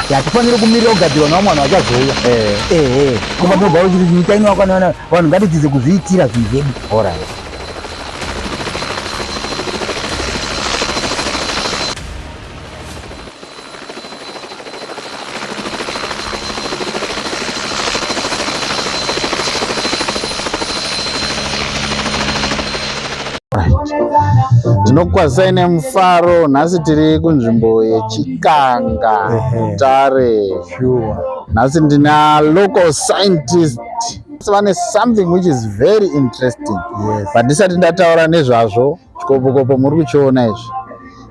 Hatifaniri kumirira kugadzirwa nevamwe vanhu vachazouya. Ehe. Kuba tinobva kuti nyika ino wakana vanhu ngatidzidze kuzviitira zvinhu zvedu. Alright. Tinokukwazisai nemufaro. Nhasi tiri kunzvimbo yeChikanga, Mutare. Sure. Nhasi ndina local scientist vane something which is very interesting. Yes. But ndisati ndataura nezvazvo, chikopokopo muri kuchiona izvi.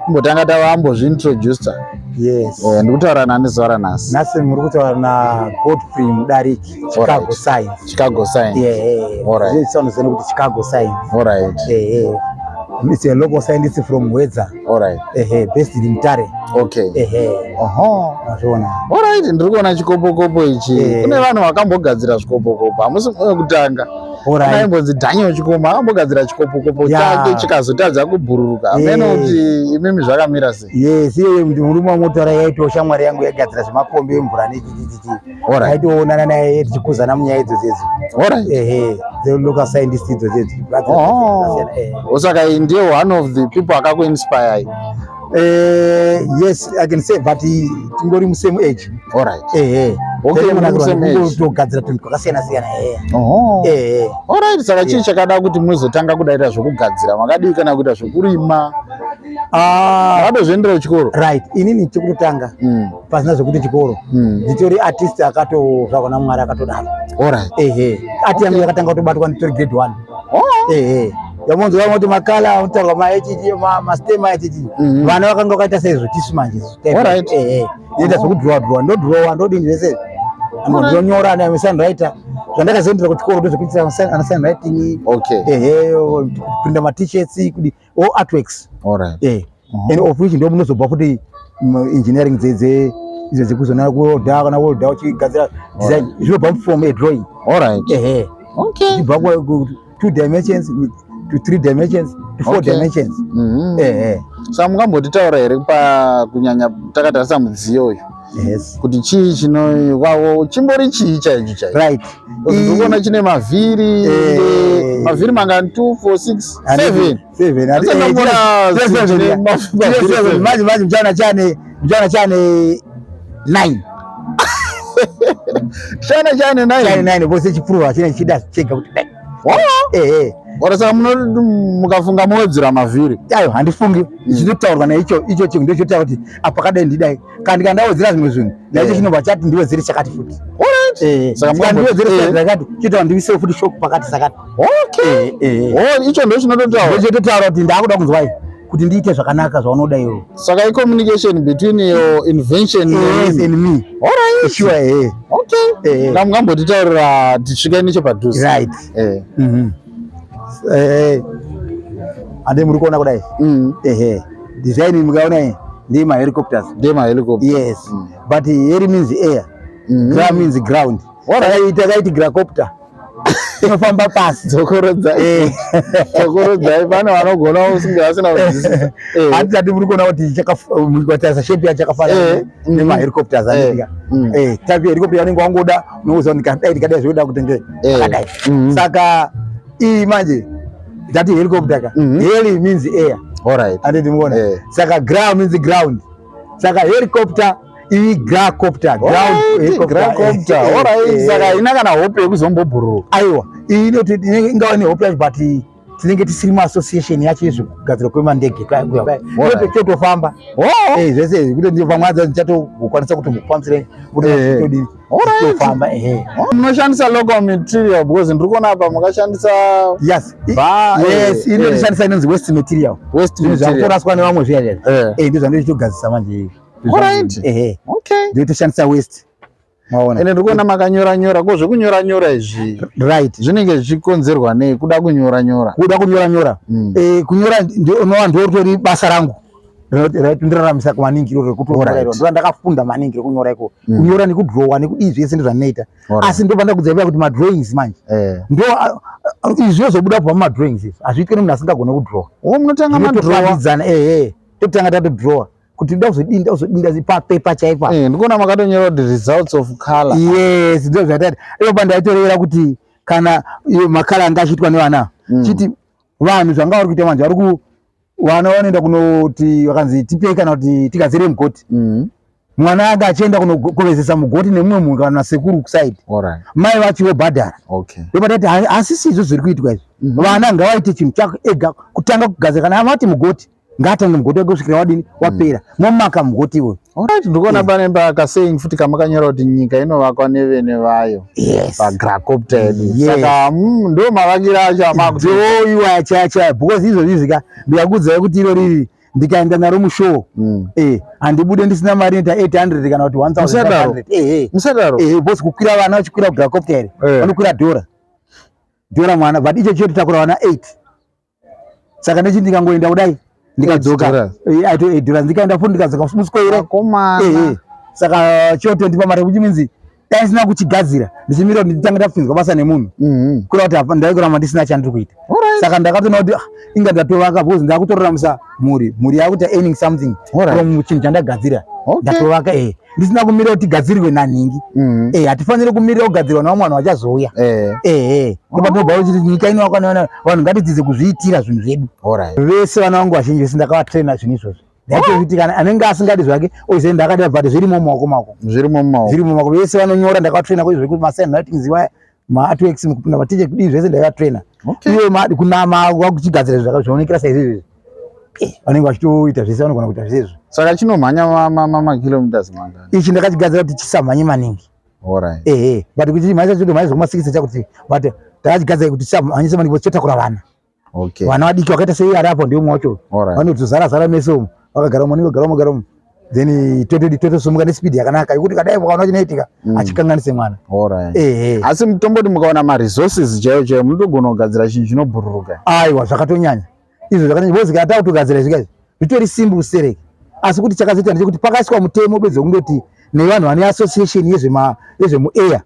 Kumbotanga tavambozviintroducer. Yes. Ndikutaura nani zuva ranhasi? Nhasi muri kutaura na Godfrey Mudariki, Chicago Alright. Science. Chicago Science. Yeah. Alright. Zvinoziva kuti Chicago Science. Alright. Eh. It's a local scientist from Wedza. Alright. Based in Mutare. Okay. Oho. Mazviona. Alright, ndiri kuona chikopokopo ichi. Kune vanhu vakambogadzira zvikopokopo. Hamusi kutanga. Alright. Aimbonzi Daniel Chikomo akambogadzira chikopokopo chake chikazotadza kubhururuka. Hameno kuti imimi zvakamira sei. Yes, iye murume wamotora yaitoo shamwari yangu yaigadzira zvemapombi emvura nechichichichi. Alright. Taitoonana naye tichikuzana munyaya idzodzo idzi. Alright. Ehe, the local scientist idzodzo idzi. Oh. Saka iyi ndiye one of the people akakuinspire. Yes, I can say, but tingori mu same age. Alright. Ehe. Okay, muri mu same age. Togadzira tunhu twakasiyana siyana. Ehe. Oho. Ehe. Alright, saka chii chakada kuti muzotanga kudaita zvokugadzira? Makadii kana kuita zvokurima? Ah, Makatozviendera kuchikoro? right. Inini chekutotanga pasina zvekuti chikoro. Nditori artist akatozvarwa naMwari akatodaro. Alright. Ehe. Art yangu yakatanga kutobatwa nditori grade 1. Oh. Ehe. Yamonzi vanoti makala anotaurwa maHG mastem HG. Vana vakanga vakaita seizvo tisu manje. Alright. Ehe. Inoita zvekudhirowa dhirowa, ndodhirowa ndodini zvese. Ndonyora ana sign writer. Zvandakazoendera kuchikoro ndozvekuitira ana sign writing. Okay. Ehe, kuprinta ma t-shirts, kudi all artworks. Alright. And of which ndo munozobva futi engineering dzedze idzo dzekuzona kuwelda kana welda uchigadzira design zvinobva from a drawing. Alright. Ehe. Okay. Zvichibva ku 2 dimensions to 3 dimensions to 4 dimensions. Ehe. Saka mungambotitaura here pa kunyanya takatarisa mudziyo uyu? Yes. Kuti chii chino wawo chimbori chii chaicho chaicho? Right. Ndikuona chine mavhiri, mavhiri mangani? 2 4 6 7. 7. Asi ndinoona chine mavhiri 7. Manje manje mchana chane mchana chane 9. Chana chane 9. Chane 9 vose chipurwa chine chida chega kuti dai. Oh. Ehe. Ora saka mukafunga mowedzera mavhiri. Ayo handifungi. Chinotaurwa naicho icho chinhu ndochotaura kuti apa kadai ndidai. Kana ndikandawedzera zvimwe zvinhu naicho chinobva chati ndiwedzere chakati futi. Alright. Saka ndiwedzere chakati chitoita ndiise futi shock pakati sakati. Okay. Oh, icho ndo chinototaura. Ndochototaura kuti ndakuda kunzwai kuti ndiite zvakanaka zvaunoda iwe. Saka i communication between your invention yes, and me. Alright. Sure, eh. Okay. Nga mungambotitaurira tisvike nechepadhuze. Right. Ande muri kuona kudai? Ehe. Design mukaona iyi ndeye ma helicopters. Ndeye ma helicopters. Yes. But heli means air. Gra means ground. Alright. Takaiti gracopter. Inofamba pasi. Dzokorodzai. Dzokorodzai pane vanogona usinge vasina kunzwisisa. Handisati muri kuona kuti mukatarisa shape yacho yakafanana nema helicopters anditika. Type helicopter yanenge wangoda unoziva kuti ndikadai ndikadai zvinoda kuti nge akadai. Saka iyi manje tati helicopter ka. Heli means air. Alright. Handiti muona. Saka ground means ground. Saka helicopter iyi gracopter, ground helicopter. Gracopter. Alright. Saka ina kana hope yekuzombobhururuka. Aiwa, iyi inoti ingava nehope yacho but tinenge tisiri muassociation yacho yezvekugadzirwa kwemandege. Totofamba. Zvese izvi kuti ndiyo pamwe adzo ndichatokwanisa kuti mukufambisire kuti todini. Tofamba ehe. Munoshandisa local material because ndiri kuona apa makashandisa Yes. Ba, Yes, inoshandisa inonzi waste material. Waste material. Zvakutoraswa nevamwe zviya zviya. Ndizvo zvandinochitogadzisa manje. Alright. Ehe. Okay. Ndinotoshandisa waste. Maona. Ende ndiri kuona makanyora nyora, ko zvekunyora nyora izvi. Right. Zvinenge zvichikonzerwa nei kuda kunyora nyora? Kuda kunyora nyora. Kunyora unova ndotori basa rangu. Raitondiraramisa maningi iro rekutonyora iro ndo ndakafunda maningi rekunyora iko mm. Kunyora nekudrowa nekudii zvese ndozvandinoita. Asi ndo pandakudza kuti madrawings manje eh. Ndo izvi zvinozobuda kubva mumadrawings izvi hazviitwe nemunhu asingagone kudrowa. Oh, munotanga madrowa ehe, totanga tatodrowa kuti ndoda kuzodii, ndoda kuzodii papepa chaipo. Eh, ndikuona makatonyora kuti results of color. Yes, ndo zvatati ipo pandaitorevera kuti kana makala anga achiitwa nevana mm. Chiti vanhu zvanga vari kuita manje vari ku vana vanoenda kunoti vakanzi tipei kana kuti tigadzire mugoti mm. Mwana anga achienda kunokovezesa mugoti nemumwe munhu kana nasekuru kusaidi. Mai vacho vobhadhara. Ndopatati asisi izvo zviri kuitwa izvi mm-hmm. Vana ngavaite chinhu chako ega kutanga kugadzira kana vati mugoti ngaatange mugoti wake kusvikira wadini wapera mm. Momaka mugoti iwoyo. Alright, ndikuona eh. Pane pakaseying futi kamakanyora kuti nyika inovakwa nevene vayo. Yes. Pagracopter yedu. Yes. Saka ndo mavakiro acho amakutoiwa chaya because izvozvi zvika ndikakuudzai kuti iro riri ndikaenda naro mushow mm. Eh, handibude ndisina mari inoita 800 kana kuti 1500. Eh, musadaro. Eh, because kukwira vana vachikwira kugracopter here eh. Vanokwira dhora mwana but icho chototakura vana 8. Saka nechi ndikangoenda kudai ndikadzoka aito 8 dollars ndikaenda futi ndikadzoka muswere. Saka chotondipa mari which means dai ndisina kuchigadzira ndichimira kuti nditange ndapinzwa basa nemunhu mm-hmm. Kureva kuti ndaikuramba ndisina chandiri kuita. Saka ndakatoona kuti ah, inga ndatovaka because ndakutoraramisa mhuri mhuri yakuti earning something from chinhu chandagadzira. Ndatovaka eh ndisina kumirira kuti tigadzirwe nanhingi mm-hmm. Eh, hatifaniri kumirira kugadzirwa nevamwe vanhu vachazouya. Eh eh ndopatobva kuti nyika ino wakwana vanhu ngatidzidze kuzviitira zvinhu zvedu. Vese vana vangu vazhinji vese ndakavatraina zvinhu izvozvo. Ndaitoti kana anenge asingadi zvake oise ndakada but zvirimo mumaoko mako. Zvirimo mumaoko. Zvirimo mumaoko vese vanonyora ndakavatraina ko zvekuti masign writings iwaya maartworks mukupinda matiche kudii zvese ndakavatraina. Iwe madi kunama wakuchigadzira zvakaonekera saizvizvi. Eh, vanenge vachitoita zvese vanogona kuita zvese izvo. Saka chinomhanya makilometers mangani? Ichi ndakachigadzira kuti chisamhanye maningi. Alright. Ehe, but kuti chimhanyisa chotomhanyisa kuma6 chakuti but ndakachigadzira kuti chisamhanyise maningi chotakura vana. Okay. Vana vadiki vakaita sei ari apo ndiwo mwacho. Vanotozara zara meso umu. Vakagara umu, vanogara umu, vagara umu. Then totodi totosumuka nespeed yakanaka yekuti kadai ukaona chinoitika mm. Achikanganise mwana. Alright. Ehe. Asi mutomboti mukaona ma resources chaiyo chaiyo munotogona kugadzira chinhu chinobhururuka. Aiwa zvakatonyanya. Izvo zvakanyanya because kana takutogadzira izvi kaizvi zvitori simple sereki. Asi kuti chakazoita ndechekuti pakaiswa mutemo bedzi wekundoti nevanhu vane association yezvema yezvemu air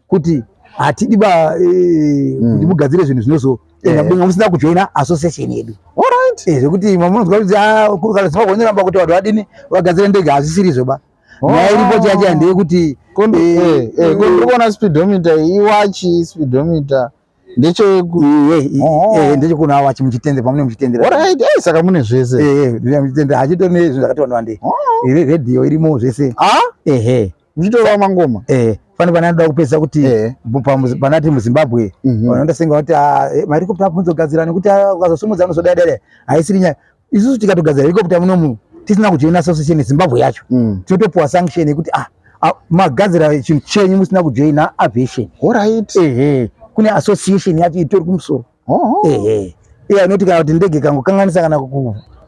kuti hatidi ba eh, mm. Kuti mugadzire zvinhu zvinozoenda eh. Mudenga musina kujoina association yedu. Alright. Eh, zvekuti mamunonzwa kuti ah kana Zimbabwe inoramba kuti vanhu vadini vagadzire ndege hazvisiri izvo ba. Nyaya iripo chaya chaya ndeyekuti eh, eh, kuona speedometer iwachi speedometer ndechekuona wachi muchitende pamune muchitendera. Alright, eh, saka mune zvese. Eh, muchitendera hachitori nezvinhu zvakati wanda wandei. Radio irimo zvese. Ah? Ehe. Muchitorwa mangoma. Eh, fane pana anoda kupedzisa kuti eh. Panati muZimbabwe mm-hmm. Vanoenda senga kuti ah, eh, mahelicopter apunzogadzira nekuti ah, ukazosumudza anozodai haisiri nyaya. Isusu tikatogadzira helicopter munomu tisina kujoina association yeZimbabwe yacho mm. Tinotopuwa sanction yekuti ah, ah magadzira chinhu chenyu musina kujoina aviation. Alright. Ehe, kune association yacho itori kumusoro. Ehe. Iye anoti kana kuti ndege kangokanganisa kana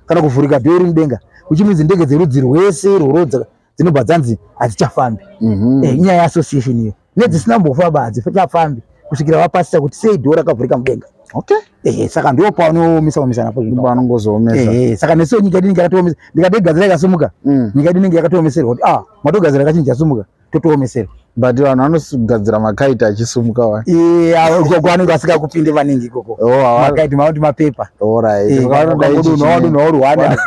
kana kuvhurika dhoo iri mudenga kuchiminzi ndege dzerudzi rwese irworwo dzinobva dzanzi hadzichafambi. Mm-hmm. Eh, inyaya yeassociation iyo nedzisina mbofamba hadzichafambi kusvikira vapasisa kuti sei dhoo rakavhurika mudenga. Okay. Eh, saka ndipo panoomesa omesa napo zvinhu. Panongozoomesa. Eh, saka nesuwo nyika yedu inenge yakatoomesa. Ndikatoigadzira ikasumuka. Mm. Nyika yedu inenge yakatoomeserwa kuti ah, matogadzira kachinhu chasumuka totoomeserwa. But vanhu vanogadzira makaiti achisumuka wa. Eh, ikoko anenge asingakupinde maningi ikoko. Oh, makaiti makuti mapepa. Alright. Eh, wadonha waruhwani.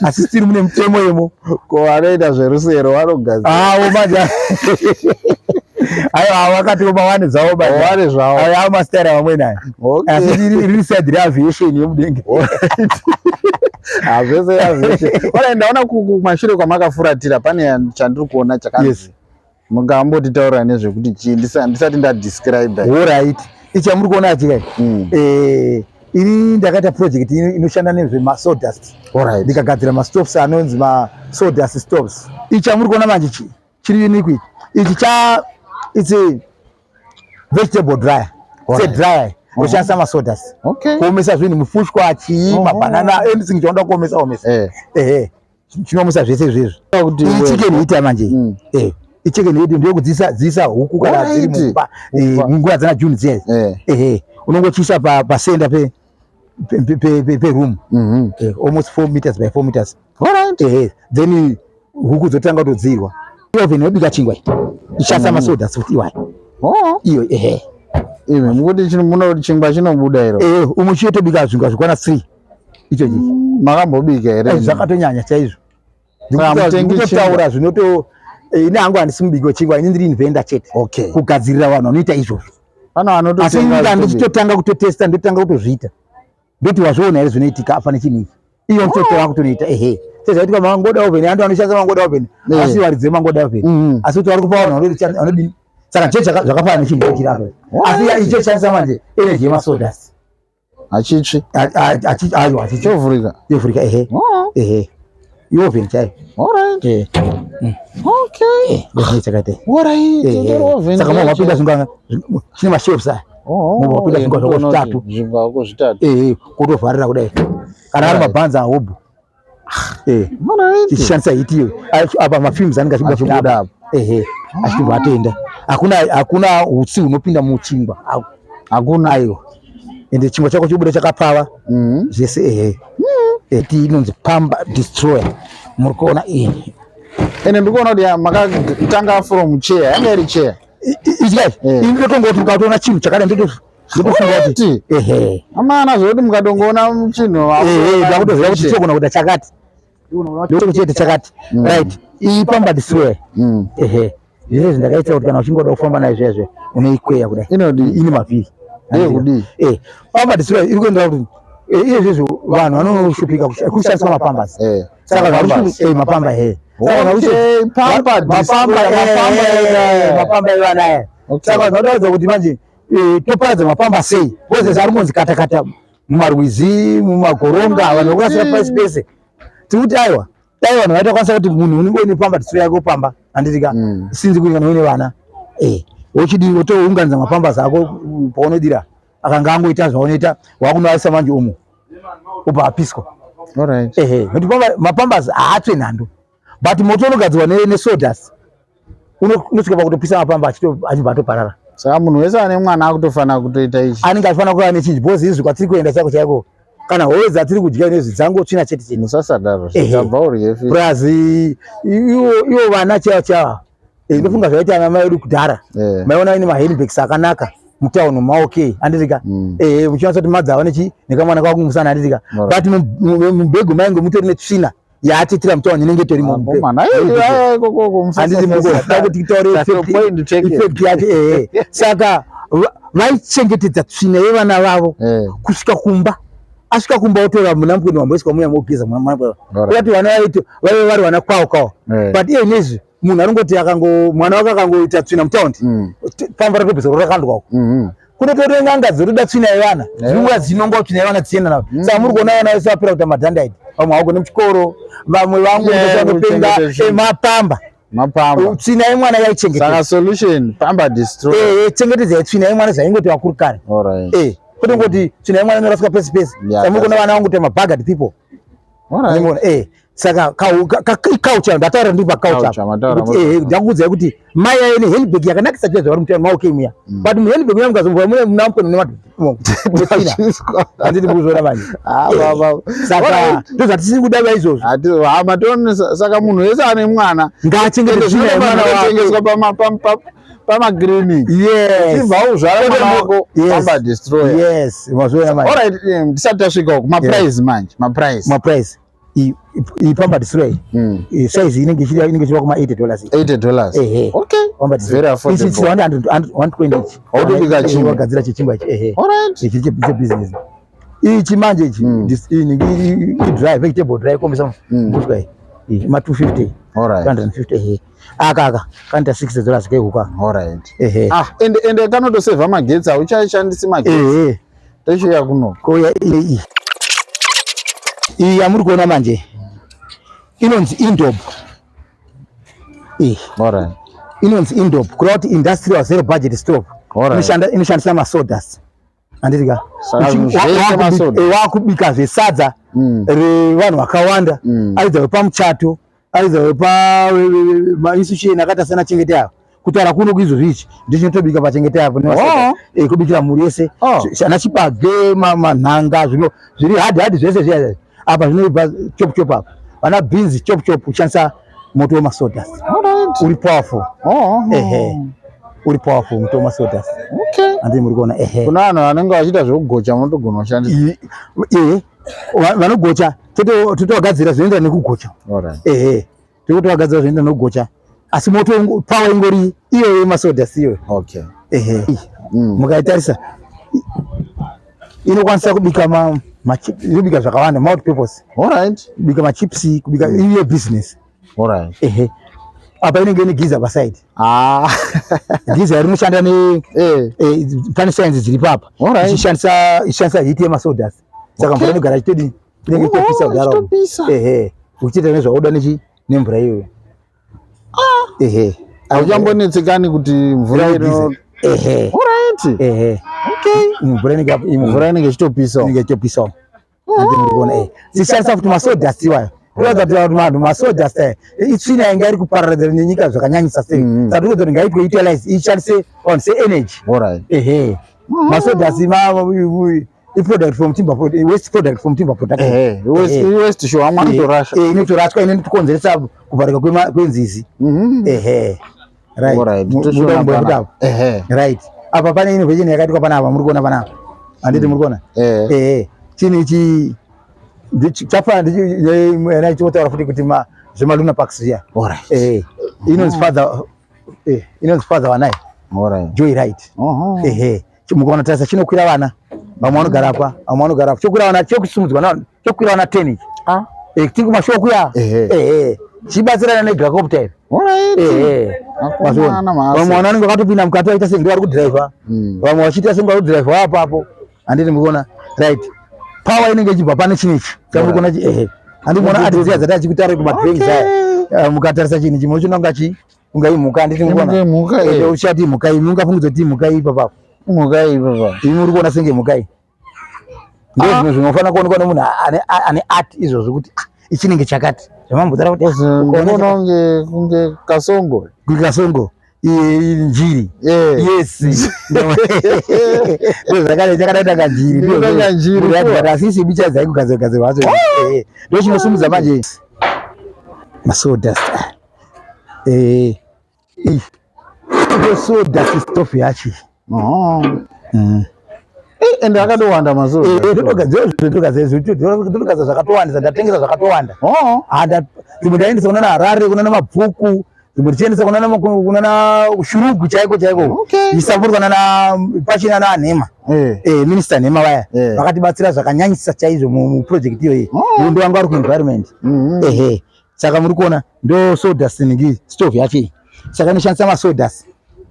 Asi still mune mutemo yemo. Ko vanoita zverusero vanogadzira. Ah, manje. Aiwa vakati wane zvavo baba. Wane zvavo. Aiwa mastyle vamweni aya. Okay. Asi riri side reaviation yemudenga. Ah, zvese aviation. Ora ndaona kumashure kwamakafuratira pane chandiri kuona chakanzi. Yes. Mungambotitaurira nezvekuti chii ndisati ndadescribe. Alright. Ichi chamuri kuona ichi kai. Mm. Eh, ini ndakaita project inoshanda nezvema sawdust. Alright. Ndikagadzira ma stoves anonzi ma sawdust stoves. Ichi chamuri kuona manje chi chiri unique ichi. Ichi cha it's a vegetable dryer. It's a dryer. Unoshandisa ma sawdust. Okay. Kuomesa zvinhu mufushwa chii mabanana anything chaunoda kuomesa omesa. Eh. Eh. Chinoomesa zvese izvezvi. Kuti chicken heater manje. Mm. Eh. Chicken heater ndiyo kudziisa dziisa huku kana dziri mumba. Eh, munguva dzana June dziya. Eh. Eh. Unongochiisa pa pa center pe. Peroom almost 4 meters by 4 meters. Alright. Ehe, then huku dzotanga kutodzirwa. Oven yobika chingwa iyi, ishandisa masawdust futi iwayo. Oh. Iyo, ehe. Imi mukuti chino munoti chingwa chinobuda iro? Ehe, umwe chiyotobika zvingwa zvikwana 3 icho chichi. Makambobika here? Zvakatonyanya chaizvo. Saka hamutengi Ndikutotaura zvinoto ini hangu handisi mubiki wechingwa, ini ndiri inventor chete. Kugadzirira vanhu vanoita izvozvo. Pana Asi vanototenga inga zvitobika. Ndichitotanga kutotesta, ndotanga kutozviita, ndoti wazviona here zvinoitika apa nechinhu ichi? Iyo nditotora kutonoita, ehe, sezvaitika mangoda oven, antu anoshandisa mangoda oven, asi varidzi vemangoda oven, asi kuti vari kupa vanhu vanodini. Saka ndicho zvakafanana nechinhu ichi apa, asi icho chishandisa manje energy yemasawdust. Hachitsvi? Aiwa, hachichi. Chovhurika? Chovhurika, ehe. Oh. Ehe, ioven chaiyo. Alright. Ehe. Okay. Ndozvinoita chakaita. Alright. Ehe. Ndoro oven. Saka mwa wapinda zvingwa, chine mashelves aya. Oh. Mwa wapinda zvingwa zvako zvitatu. Zvingwa zvako zvitatu. Ehe, kutovharira kudai kana ari mabhanzi ahobho. Alright. Tichishandisa heat iyo. Apa mafumes anenge achibuda. Achibuda apa, ehe, achibva atoenda. Hakuna utsi hunopinda muchingwa. Hakuna. Aiwa, ende chingwa chako chibuda chakapfava zvese, ehe. Ti inonzi Pamper Destroyer, muri kuona iyi. Ende ndikuona kuti makatanga from chair, yanga iri chair. Ityai. Ini ndotongoti mukatoona chinhu chakadai, ndotofunga kuti ehe. Amana, zvokuti mukatongoona chinhu Ehe, ndakutoziva kuti chogona kuita chakati, ndokuti chakati. Right, iyi Pamper Destroyer, ehe, zvese zvindakaita kuti kana uchingoda kufamba nayo zviya, unoikweya kudai. Inodii? Ine mavhiri. Ndeyekudii? Pamper Destroyer iri kuendera kuti iye zvezvo vanhu vanoshupika kushandiswa mapampers. Saka mapamba, ehe. Saka Okay, pamper mapamba destroyer, mapamba ega. Mapamba evana aya. Saka zvinotaridza kuti manje toparadza mapamba sei? Because ari kunzi katakata mumarwizi, mumagoronga, vanhu vakurasira pasi pese. Tiri kuti aiwa, dai vanhu vaitokwanisa kuti munhu unenge uine pamper destroyer yako pamba, handitika? Sinzi kuti kana uine vana, wochidii? Wotounganidza mapampers ako paunodira, akanga angoita zvaunoita, wakunoaisa manje umu, ubva apiswa. Ehe, nekuti mapampers haatsve nhando, but moto unogadzirwa nesawdust unosvika pakutopisa mapamba, achibva atoparara. Saka munhu wese ane mwana akutofanira kutoita ichi. Anenge achifanira kuva nechinji, because izvi kwatiri kuenda chaiko chaiko, kana hove dzatiri kudya nezvi dzangotsvina chete chete. Musasadaro. Ehe. Zvabva urye fish. Plus iwo vana chaivo chaivo, ndofunga zvaita ana mai edu kudhara. Maiona ine mahandbags akanaka mutauni maok, handitika? Muchiona kuti madzava nechi nekamwana kako kumusana, handitika? But mubhegi mainge mutori netsvina yaatitira mutauni, inenge itorimo. Komana, ai, ai, kokoko. Handiti mukuda kuti titaure Point taken. Effect yacho, ehe. Saka vaichengetedza tsvina yevana vavo kusvika kumba. Asvika kumba, otora munambweni wamboiswa muya, mogeza munambweni. Kuti vana vaiti vaive vari vana kwawo kwawo. But iye nezvi munhu anongoti akango mwana wake akangoita tsvina mutaundi, pamba ratobvisa rakandwa uko. Kunotore n'anga dzinotoda tsvina yevana, dzinouya dzinonga tsvina yevana, dzichienda navo. Saka muri kuona vana vese vapera kuita madhandaidi, vamwe havagone muchikoro, vamwe vangu Yeah, vangopenga. kuchengeta zvinhu. Mapamba. Mapamba. Tsvina yemwana yaichengetedzwa. Saka solution, Pamper Destroyer. Chengetedzai tsvina yemwana zvaingoti vakuru kare. Kwete ngoti tsvina yemwana inoraswa pese pese. Saka muri kuona vana vangu kuita mabhaggard people. Nimuona, saka culture ndataura, ndiri paculture. Culture, mataura. Kuti, ndakuudzai kuti mai ayo nehandbag yakanakisa chaizvo, vari mutauni maok muya, but muhandbag muya mukazomvura mune munamupeno nemadhina, handiti mukuzviona manje? Ah, baba. Saka ndozvatisiri kuda vaizvozvo. Matoni. Saka munhu wese ane mwana ngaachengete tsvina yemwana wake. zvinotengeswa pamagirini. Chibva uzvara mwana wako, Pamper Destroyer. Yes, mazviona manje. Alright, tisati tasvika uku, maprice manje, maprice. Maprice, iyi Pamper Destroyer, size inenge ichiva kuma $80. $80? Ehe. Okay, very affordable. Ichi 120 ichi. Hautobika chingwa. Wagadzira chichingwa ichi, ehe. Ichi chebusiness ichi manje ichi. This iyi dry vegetable dry komisa mbushwa iyi. Iyi ma 250. 250, ehe. Aka kanoita $60 kehuka. Ehe. Ah, ende kanotosevha magetsi, hauchashandisi magetsi. Ehe. Tochiuya kuno. Kouya iyi, iyi yamuri kuona manje inonzi Indob iyi. Inonzi Indob, kureva kuti industrial zero budget stove. Inoshandisa masawdust, handiti ka? Saka zvese masawdust. Wakubika zvesadza revanhu vakawanda, aidza vepamuchato, aidza vepa mainstitution akaita sana chengete ava. Kutaura kuno kuizvozvi ichi ndichinotobika pachengetai apo Oh. eh, kubikira mhuri yese. Oh. Ana chibage, manhanga zvino zviri hard hard zvese zviya apa zvinoibva chop chop apa. Vana beans chop chop kushandisa moto wemasawdust. Alright. Uri powerful. Oh. Ehe. Uri powerful moto wemasawdust. Okay. Handiti muri kuona ehe. Kuna vanhu vanenge vachiita zvekugocha munotogona kushandisa. Ehe. Vanogocha totovagadzira zvinoenda nekugocha. Alright. Ehe. Totovagadzira zvinoenda nekugocha. Asi moto power ingori iyo yemasawdust iyoyo. Okay. Ehe. Mukaitarisa inokwanisa kubika ma, ma inobika zvakawanda multi purpose. Alright. Kubika machips, kubika iyo business. Alright. Ehe. Apa inenge ine giza paside. Ah. Giza rinoshanda ne Eh. eh, pane science dziripo apa. Alright. Ichishandisa ichishandisa heat yemasawdust. Saka mvura inogara ichitodini? Inenge ichitopisa Oh, kudaro. ichitopisa. Ehe. Uchiita nezvauda nechi nemvura iyoyo. Ah. Ehe. Hauchambonetsekani kuti mvura ino. Ehe. Alright. Ehe. Okay. Mvura inenge Mvura inenge ichitopisa. inenge ichitopisawo. Handiti muri kuona eh. Tichishandisa futi masawdust iwayo. Kuratidza kuti vanhu vanhu masawdust aya itsvina yanga iri kupararira nenyika zvakanyanyisa sei. Saka tiri kuti ngaitwe utilize ishandise vanhu se-energy. Alright. Ehe. Masawdust i-product from timber waste product from timber production. Ehe. Waste show amwe anotorasha. Eh, inotoraswa inotikonzeresa kuvharika kwenzizi. Ehe. Right. Alright. Muda kumboenda apo. Ehe. Right. Apa pane innovation yakaitwa panapa muri kuona panapa. Handiti muri kuona? Eh. Ehe. Chinhu ichi chafanana ndichitaura futi kuti zvemaluna parks zviya. Alright. Ehe. Inonzi father eh inonzi father wanai. Alright. Joy right. Oho. Ehe. Mukaona tarisa chinokwira vana. Vamwe vanogara apa, vamwe vanogara apa. Chokwira vana chokusimudzwa na chokwira vana 10 ichi. Ah. Eh tiri kumashoko kuya. Ehe. Ehe. Chibatsirana negracopter iri. Alright. Ehe. Akomana Vamwe maasi. vana vanenge vakatopinda mukati vaita senge vari kudhiraivha. Vamwe vachiita senge vari kudhiraivha apapo. Handiti mukuona. Right. Power inenge ichibva pane chinechi. Chamuri kuona chi ehe. Handiti mukuona ati dziya dzati achikutaura kuma drains aya. Mukatarisa chinhu chimwe chinonga chi unga imhuka handiti mukuona. Inenge mhuka Ende eh. uchati imhuka iyi mungafungudza kuti imhuka iyi ipapapo. Mhuka iyi baba. Imi muri kuona senge mhuka iyi. Ndizvo zvinhu zvinofanira kuonekwa nemunhu ane art izvozvo kuti ah, ichi chinenge chakati. Zvamambotaura kuti ah, ukaona Ndinoona kunge kunge kasongo. kasongo njiri. Eh. Yes. Ndozvakadai chakadaita kanjiri. Ndinoda kanjiri, sure. Asi simbi chaidzo haikugadzirwa gadzirwa hacho. Eh, Ndochinosumudza manje. Masawdust. Eh. Ndo sawdust stove yacho. Oh. Mm. Eh, ende akatowanda mazuva. Eh, ndotogadzira zvakatowandisa, ndatengesa zvakatowanda. Oh. Dzimwe ndaendesa kunana Harare, kunana Mabvuku, dzimwe ndichiendesa kunana Shurugwi chaiko chaiko. Okay. Ndichisapotwa nana pachina naNhema. Eh. Eh, Minister Nhema vaya Eh. vakatibatsira zvakanyanyisa chaizvo muproject iyoyi. Oh. Ndo vanga vari kuenvironment. Ehe. Saka muri kuona ndo sawdust inenge stove yacho iyi. Saka inoshandisa masawdust.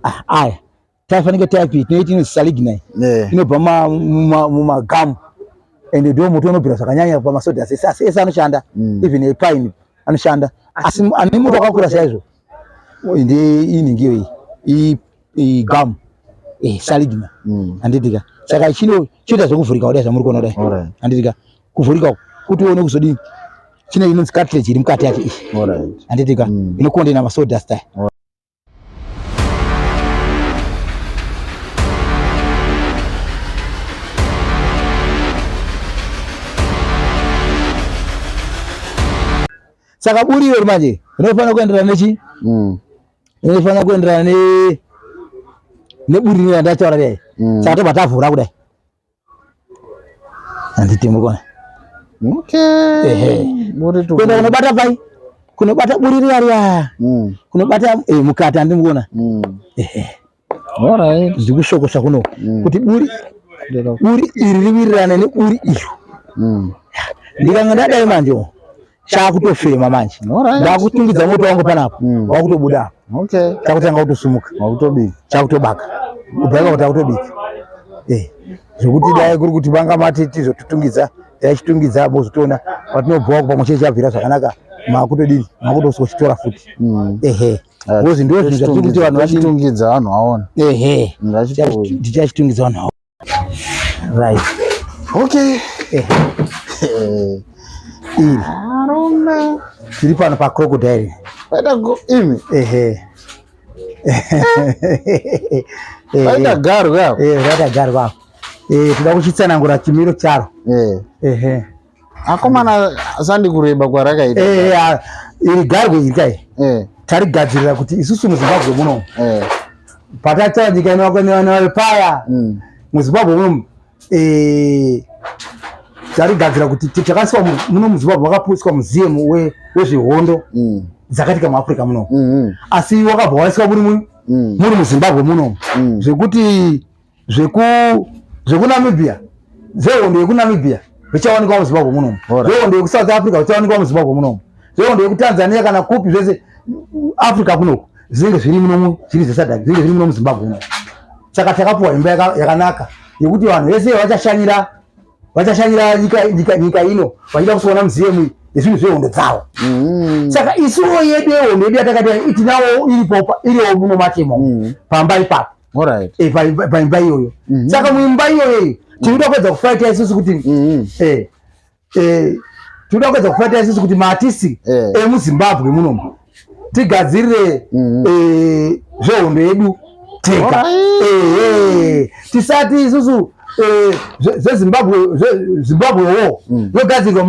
Ah, aya. Taifanike type tinoiti inonzi saligna. Eh. Inobva mumagamu. Ende ndo moto unobvira zvakanyanya pamasawdust ese asi ese anoshanda. Even epine anoshanda. Asi ane moto wakakura chaizvo. Ndi iningi iyoyi. Igamu. Eh, saligna. Handitika. Saka chino chinoita zvekuvhurika kudai zvamuri kuona kudai. Alright. Handitika. Kuvhurika uku kuti uone kuzodini. Chine inonzi cartilage iri mukati yacho iyi. Alright. Handitika. Inokondeina masawdust aya. Saka buri iro manje rinofanira kuenderana nechi? Rinofanira kuenderana ne neburi rino randataura riya. Saka tobva tavhura kudai. Handiti muri kuona. Okay. Ehe. Buri tu. Kuenda kunobata pai? Kunobata buri riya riya. Kunobata mukati handiti muri kuona. Ehe. Alright. Zviri kusvokosva kuno. Kuti buri buri iri riwirirane neburi iro. Ndikanga ndadai manje chakutofema manje. Alright. Ndakutungidza moto wangu panapa. Wakutobuda apa. Okay. Chakutanga kutosumuka. Wakutobika. Chakutobaka. Kubva ipapo takutobika. Eh. Zvekuti dai kuri kuti vanga mati tizotutungidza, taichitungidza mozotoona patinobvawo pamwe chete chabvira zvakanaka makutodini makutosochitora futi. Ehe. Ngozi ndo zvinhu zvatiri kuti vanhu vadini. Chitungidza vanhu vaone. Ehe. Ngachitouya. Tichachitungidza vanhu vaone. Right. Okay. Ehe. Iri. Arume. Tiri pano pa crocodile. Vaita go imi. Ehe. Paita garwe apo. Paita garwe apo. Toda kuchitsanangura chimiro charo. Ehe. Akomana, sandi kureba kwarakaita. Iri garwe iri kai tarigadzirira kuti isusu muZimbabwe muno, patataura nyika ino paya, muZimbabwe muno tarigadzira kuti takaiswa muno muZimbabwe, wakapuiswa museum wezvehondo dzakaitika muAfrica muno, asi wakabva waiswa muri muri muZimbabwe muno, zvekuti zvekuNamibia, zvehondo yekuNamibia zvichawanikwa muZimbabwe munomu, zvehondo yekuSouth Africa zvichawanikwa muZimbabwe munomu, zvehondo yekuTanzania kana kupi zvese Africa kunoku zvinenge zviri munomu, zviri zveSADC zvinenge zviri muno muZimbabwe munomu. Saka takapuwa imba yakanaka yekuti vanhu vese vachashanyira nyika ino vachida kuzoona museum yezvinhu zvehondo dzavo. Saka isuwo yedu yehondo yedu yatakati tinawo iripo, iriwo muno matemo pamba ipapo, paimba iyoyo. Saka muimba iyoyo tinoda kuedza kufaita isusu kuti tinoda kuedza kufaita isusu kuti maartist emuZimbabwe munomu tigadzirire zvehondo yedu tega. Tisati isusu zveZimbabwe, Zimbabwe war yogadzirwa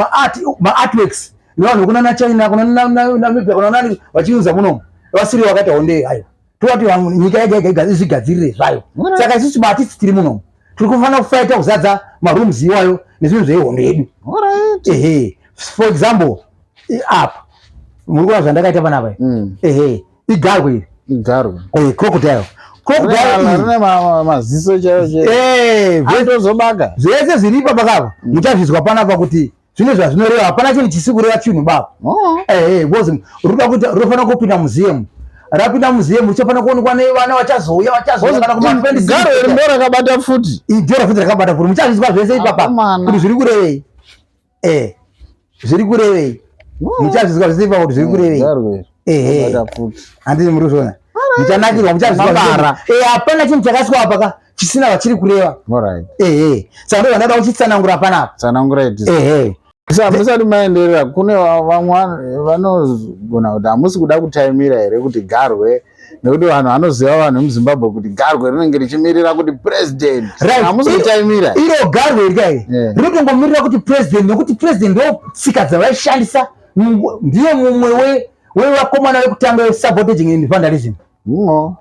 maartworks nevanhu vekunana China, kuna Namibia, kuna nani, vachiunza munomu vasiri vakaita hondo hayo. Toti vanhu nyika yega yega izvigadzirire zvayo. Saka isusu maartist tiri munomu tiri kufanira kufaita kuzadza marooms iwayo nezvinhu zvehondo yedu. Ehe, for example, apa muri kuona zvandakaita panapa. Ehe, igarwe iri. Igarwe. Crocodile, crocodile. Rine maziso chaiwo chaiwo. Atozobaka. Zvese zviri ipapa kapa muchazvizwa panapa kuti zvine zvazvinoreva. Hapana chinhu chisi kureva chinhu baba. Ehe, because ruda kuti runofanira kupinda museum, rapinda museum richafanira kuonekwa nevana vachazouya, vachazouya kana kuma Garwe iri ndo rakabata futi. Idhora futi rakabata futi. Muchazvizwa zvese ipapa kuti zviri kurevei, zviri kurevei. Muchazvizwa zvese ipapa kuti zviri kurevei. Garwe. Ehe. Rakabata futi. Handiti muri kuzviona? Muchanakirwa, muchazvizwa. Mabara. Hapana chinhu chakaswa apa ka chisina vachiri kureva. Ehe, saka ndo zvandada kuchitsanangura panapa. Tsanangura iti. Ehe. Musati maenderera, kune vamwe vanogona kuti hamusi kuda kutaimira here kuti garwe, nekuti vanhu vanoziva, vanhu vemuZimbabwe, kuti garwe rinenge richimirira kuti president. Hamusi kutaimira? Iro garwe iri kai rinotongomirira kuti president, nekuti president ndo tsika dzavaishandisa. Ndiye mumwe wevakomana vekutanga wesabotaging and vandalism.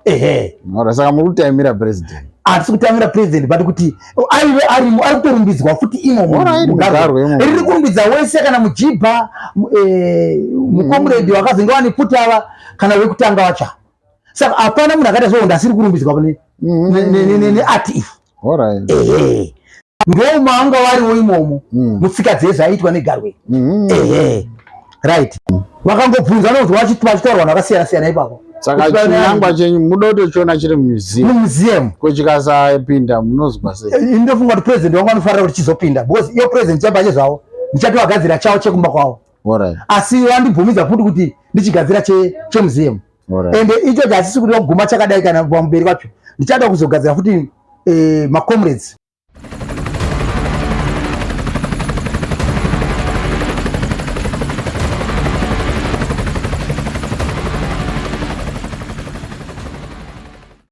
Ehe. Alright, saka muri kutaimira president? Hatisi kutamira president, but kuti aive arimo, ari kutorumbidzwa futi imomo. Alright, mugarwe imomo. Riri kurumbidza wese, kana mujibha, mucomrade wakazenge wane pfuti ava kana wekutanga wacha. Saka hapana munhu akaita zvehondo asiri kurumbidzwa neart iyi. Ehe, ndo maanga variwo imomo mutsika dzezvaiitwa negarwe. Ehe, right, vakangobvunza nonzwa vachitaurwa vanhu vakasiyana siyana ipapo. Saka chinangwa chenyu muda kutochiona chiri mumuseum? Mumuseum. Ko chikasapinda munozwa sei? Ndofunga kuti president wangu anofanira kuti chizopinda, because iyo president chabache zvavo ndichatovagadzira chavo chekumba kwavo. Asi vandibvumidza futi kuti ndichigadzira chemuseum. Ende ichocho hachisi kuti kuguma chakadai, kana pamberi pacho ndichada kuzogadzira futi macomrades.